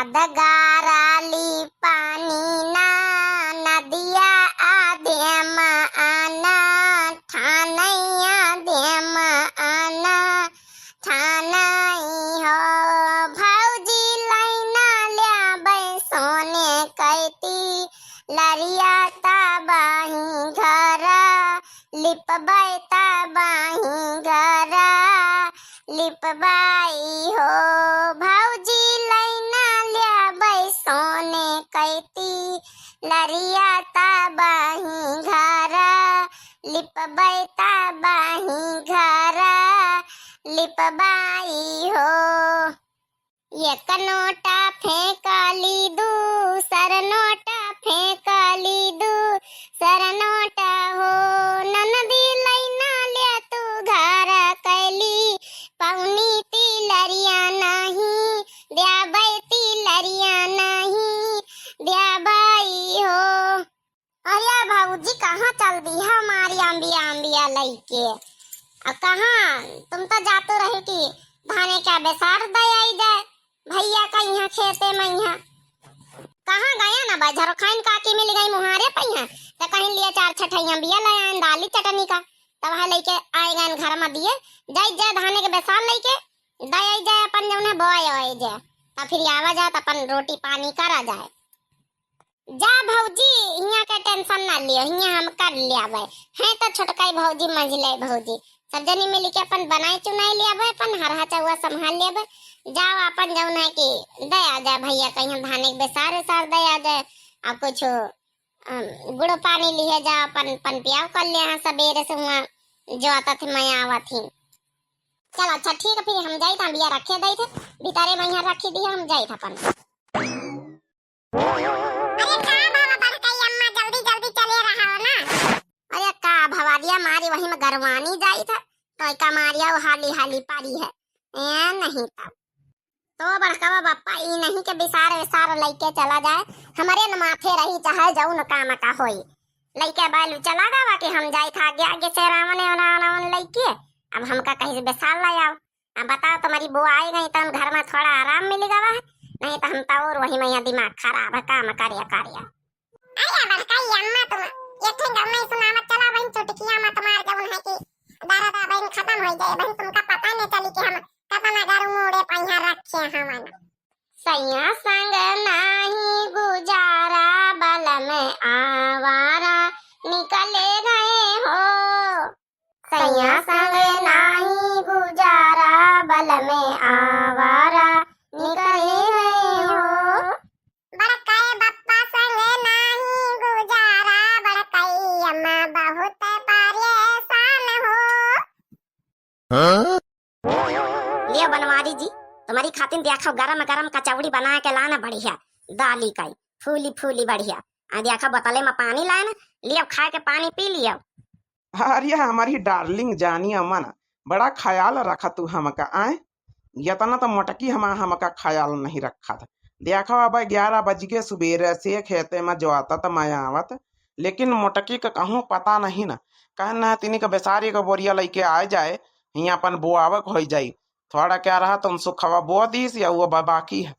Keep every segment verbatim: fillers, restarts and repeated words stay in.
दगाराली पानी ना, नदिया आदेम आना, ठानैया देम आना, ठानई हो। भौजी लैना ल्याबै सोने कैती, लरिया ताबाही घरा, लिपबै ताबाही घरा, लिपबाई हो। भौजी लैना ल्याबै सोने कैती, लरिया ताबाही घरा, लिपबै ताबाही घरा, लिपबाई हो। एक नोटा फेंकली, दूसर नोटा फेंकली, दूसर नोटा हो। ननदी लैना ले तू घर कैली, पौनी तिलरिया नहीं, द्याबै तिलरिया नहीं, द्याबै हो। अरे भौजी, कहाँ चल दी है हमारी अम्बिया, अम्बिया लइके? आ कहाँ तुम तो जातू रही कि धाने का बेसार दे आई जाए भैया का यहाँ खेते में यहाँ। कहाँ गया ना बा? झरोखाइन काकी मिल गई मुहारे पे यहाँ, तो कहीं लिए चार छठई अम्बिया ले आए दाली चटनी का, तब वह लइके आए गए घर में दिए, जाई जाए धाने के बेसार लइके, दे आई जाए अपन जौन है बोए ओए जाए, तब फिर आवा जाए तो अपन रोटी पानी करा जाए। जा भौजी, हियाँ के tension ना लियो, हियाँ हम कर ल्याबै। हैं तो छोटकाई भौजी, मंझिलाई भौजी, सब जनी मिलके अपन बनाई चुनाई ल्याबै, अपन हरहा चौवा संभाल ल्याबै। जाओ अपन जौन है कि दे आ जाए भैया, कहीं धाने के बेसार उसार दे आ जाए, आ कुछ, अम, गुड़ पानी लिहे जाओ, अपन, अपन पियाव कर ले हैं, सबेरे से हुआँ जो आता थे मैं आवत ही। चल अच्छा ठीक है, फिर हम जाइत, बिया रखे दई थे, भीतरे में यहाँ रखी दी, हम जाइत अपन। अरे का बाबा बड़काई अम्मा, जल्दी जल्दी चले रहा हो ना। अरे का भवादिया मारी वही में गरवानी जाई था, तो का मारिया वो हाली हाली पारी है। ए नहीं तब। तो बड़कावा बप्पा ई नहीं के बिसार विसार लइके चला जाए, हमरे न माथे रही चाहे जौन काम का होई। लइके बैल चला गवा कि हम जाई था आगे आगे से रावण रावण लइके, अब हमका कहीं से बिसार ले आओ। अब बताओ, तुम्हारी बुआ आई गई तो घर में थोड़ा आराम मिल गवा है, नहीं तो हम तो और वही में यहाँ दिमाग खराब है, काम करे करे। अरे बड़काई अम्मा, तुम एक ठे गम्मे सुनावत चला बहन, चुटकिया मत मार, जौन है कि दर्द बहन खत्म हो जाए बहन, तुमका पता नहीं चली कि हम कतना गरु मूड़े पहिया रखे हवन। सैया संग नाही गुजारा, बलम आवारा निकले गए हो। सैया संग नाही गुजारा, बलम आवारा निकले गए हो। बड़काई बप्पा संग नाही गुजारा, बड़काई अम्मा बहुत परेशान हो। हाँ? लियो बनवारी जी, तुम्हारी खातिर देखो गरम गरम कचौड़ी बना के लाना बढ़िया, दाली काई, फूली फूली बढ़िया। आ देखो बोतले में पानी लाए ना, लियो खाए के पानी पी लियो। अरे हमारी darling जानी अमन, बड़ा ख्याल रखा तू हमका, आए? यतना तो मोटकी हमा, हमका ख्याल नहीं रखा था। देखो अब ग्यारह बज गए सुबेरे से खेते में जोतत मैं आवत, लेकिन मोटकी का कहूँ पता नहीं ना। कहन ना तिनी का बेसारी का बोरिया लइके आए जाए, हियाँ अपन बोआवक होई जाई। थोड़ा क्या रहा तुम सुखवा बो दीस या वो बा-, बाकी है।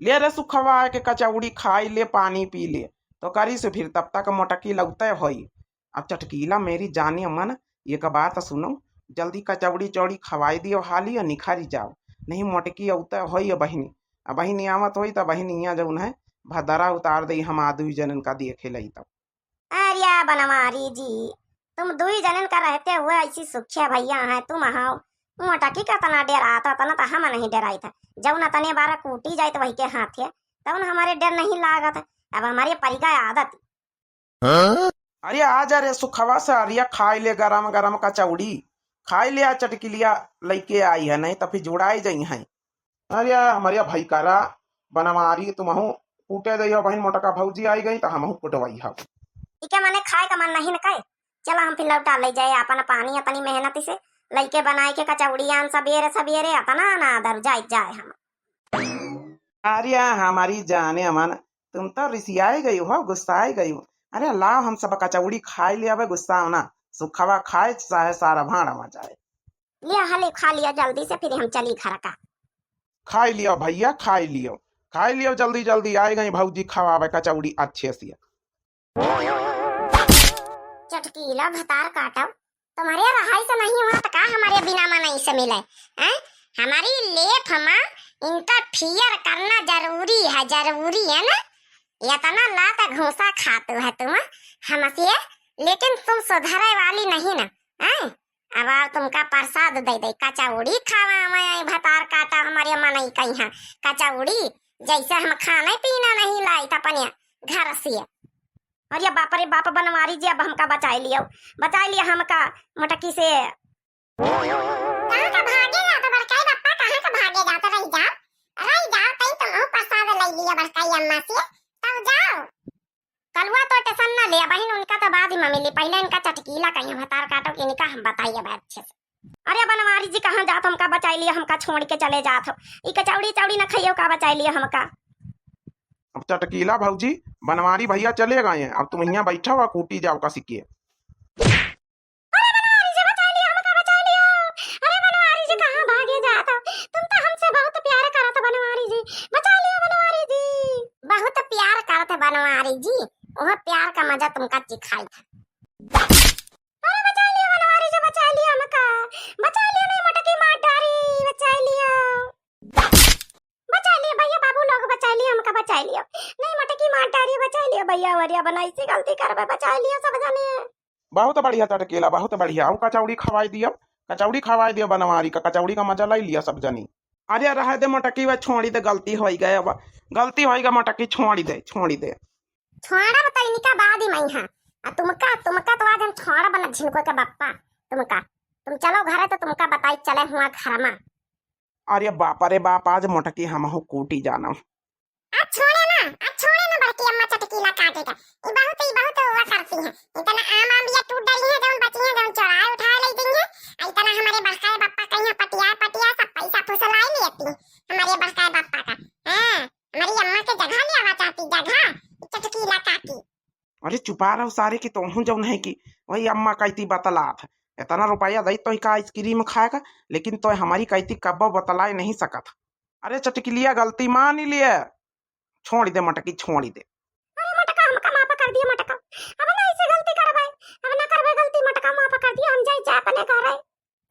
ले रे सुखवा आए के कचौड़ी खाई ले, पानी पी ले, तो करी से फिर तब तक मोटकी लौटे होई। अब चटकीला मेरी जाने मन, एक बात सुनो, जल्दी कचौड़ी चौड़ी खवाई दियो हाली और निखारी जाओ, नहीं मोटकी औते होई अब बहिनी। अब बहिनी आवत होई तब बहिनी यहाँ जौन है भदरा उतार दे, हम आ दुई जनन का देखे लई तब। अरे बनवारी जी, तुम दुई जनन का रहते हुए ऐसी सुखिया भैया हैं, तुम आओ। मोटकी का तना डेरात, तना तो हम नहीं डेराई था। जौन तने बारा कूटी जाए तो वही के हाथ है, तौन हमारे डर नहीं लागत। अब हमारे परिगा आदत। हाँ? अरे आ जा रे सुखवा से अरिया, खाई ले गरम गरम कचौड़ी, खाई ले आ चटकिलिया लइके आई है, नहीं तो फिर जुड़ाई जाई है। अरे हमारे भाई करा बनवारी तुमहू कूटे दे हो बहन, मोटका भौजी आई गई तो हमहू कुटवाई हो। इके मने खाए का मन नहीं न कहे, चला हम फिर लौटा ले जाए अपन पानी अपनी मेहनत से लइके बनाए के कचौड़ी आन सबेरे सबेरे अतना ना दर जाए जाए हम। अरे हमारी जाने अमन, तुम तो रिसियाए गई हो, गुस्साए गई हो। अरे लाओ हम सब कचौड़ी खाई ले, अबे गुस्सा होना, सुखवा खाए चाहे सारा भाड़ा में जाए। लिया हले खा लिया जल्दी से, फिर हम चली घर का। खाई लियो भैया, खाई लियो, खाइ लियो जल्दी जल्दी, आइ गई भौजी खवावे कचौड़ी अच्छे से। चटकीला भतार काटो, तुम्हरे रहाई से नहीं हुआ तो का हमरे बिना मनई से मिले? हैं? हमारी लेफ मा interfere करना जरूरी है, जरूरी है ना? इतना लात घूसा खातू है तुम हमसे, लेकिन तुम सुधरे वाली नहीं ना, हैं? अब आओ तुमका प्रसाद दे दे, कचौड़ी खावा में आई भतार काटा हमरे मनई कइहाँ कचौड़ी, जैसे हम खाने पीना नहीं लाई था अपने घर से। अरे बाप रे बाप, बनवारी जी अब हमका बचाइ लियो, बचाइ लियो हमका मोटकी से। कहाँ का भागे जात बड़काई बप्पा, कहाँ का भागे जात? रहि जाओ, रहि जाओ, तई तुमहू प्रसाद लइ लिया बड़काई अम्मा से, तब जाओ। कलुआ तो टेंशन ना ले बहिन, उनका तो बाद में मिली, पहले इनका चटकीला कहीं भतार काटो कि इनका हम बताइए अब अच्छे से। अरे बनवारी जी कहाँ जात, हमका बचाइ लियो, हमका छोड़ के चले जात हो, ई कचौड़ी चौड़ी ना खाइयो का, बचाइ लियो हमका। अब चटकीला भौजी, बनवारी भैया चले गए हैं, अब तुम यहाँ बैठा हुआ कूटी जाओ का सिक्के। अरे बनवारी जी, बचाइ लियो, हमका बचाइ लियो। अरे बनवारी जी, कहाँ भागे जात हो? तुम तो हमसे बहुत प्यार करत बनवारी जी, बचाइ लियो बनवारी जी। बहुत प्यार करत बनवारी जी, वह प्यार का मजा तुमका चिखाई था। अरे बचाइ लियो बनवारी जी, बचाइ लियो हमका, बचाइ लियो, नहीं मोटकी मार डारी, बचाइ लियो। बचाइ लियो भैया बाबू लोग, बचाइ लियो हमका, बचाइ लियो, नहीं मोटकी मार डारी, बचाइ लियो भैया, वरिया बनाई से गलती करबे, बचाइ लियो सब जने। बहुत बढ़िया चटकीला, बहुत बढ़िया। अब कचौड़ी खवाई दियो, कचौड़ी खवाई दियो बनवारी का, कचौड़ी का मजा लइ लिया सब जनी। अरे रहे दे मोटकी, वह छोड़ी दे, गलती होइ गए, अब गलती होइ गए मोटकी, छोड़ी दे, छोड़ी दे। छोड़ब तो इनका बाद ही मैं हाँ। आ तुमका, तुमका तो आज हम छोड़ब ना झिनको के बप्पा, तुमका। तुम चलो घरे तो तुमका बताई चले हुआ घर मा। अरे बाप रे बाप, आज मोटकी हमहू कूटी जानो। आज छोड़े ना, आज छोड़े ना बड़की अम्मा चटकीला काटे का। ई बहुत, ई बहुत हुआ करती है। इतना आम आम बिया टूट डरी है, जौन बची है, जौन चोराए उठाए ले देंगे। आ इतना हमारे बड़काए बप्पा कहीं पटिया, पटिया सब पैसा फुसलाई लेती। हमारे बड़काए बप्पा का। हाँ, हमारी अम्मा के जगह ले आवा चाहती, जगह। ई चटकीला काकी। अरे चुपा रहो सारे की, तोहू जौन है कि वही अम्मा कहती बतलात है। इतना रुपया दई तो का आइसक्रीम खाएगा, लेकिन तो हमारी कहती कब्बो बतलाए नहीं सकत। अरे चटकिलिया गलती मान लिए, छोड़ दे मटकी, छोड़ दे। अरे मटका हमका माफ कर दिया मटका, अब ना ऐसे गलती करबे, अब ना करबे गलती मटका, माफ कर दिया, हम जाई जा अपने घर है।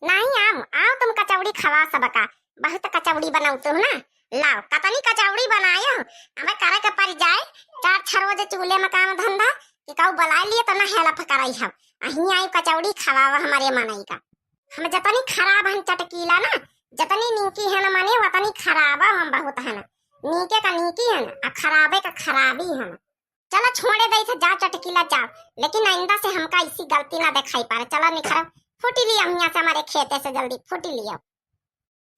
नहीं आम, आओ तुम कचौड़ी खवा सबका, बहुत कचौड़ी बनाऊ तुम ना, लाओ कतनी कचौड़ी बनायो, हमें करे के पड़ जाए, चार छह रोज चूल्हे में काम धंधा, कि कहू बुलाए लिए तो ना help कराई हम, अहीं आई कचौड़ी खवावा हमारे मनई का। हम जतनी खराब हन चटकीला ना, जतनी नीकी है ना मने वतनी खराब हम बहुत है ना, नीके का नीकी है ना, आ खराबे का खराबी है ना। चलो छोड़े दई थे, जाओ चटकीला जाओ, लेकिन आइंदा से हमका ऐसी गलती ना दिखाई पारे। चलो निखरो, फूटी लियो हियाँ से, हमारे खेते से जल्दी फूटी लियो।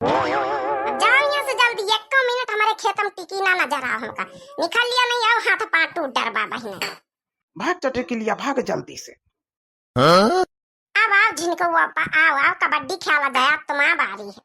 अब जाओ यहाँ से जल्दी, एको मिनट हमारे खेत में टिकी ना नजर आओ हमका। निकल लियो नहीं, आओ हाथ पाँव टूट डरबा बहिन। भाग चटकीलिया, भाग जल्दी से। अब आओ झिनको बापा, आओ, आओ कबड्डी खेला जाए, अब तुम्हारा बारी है।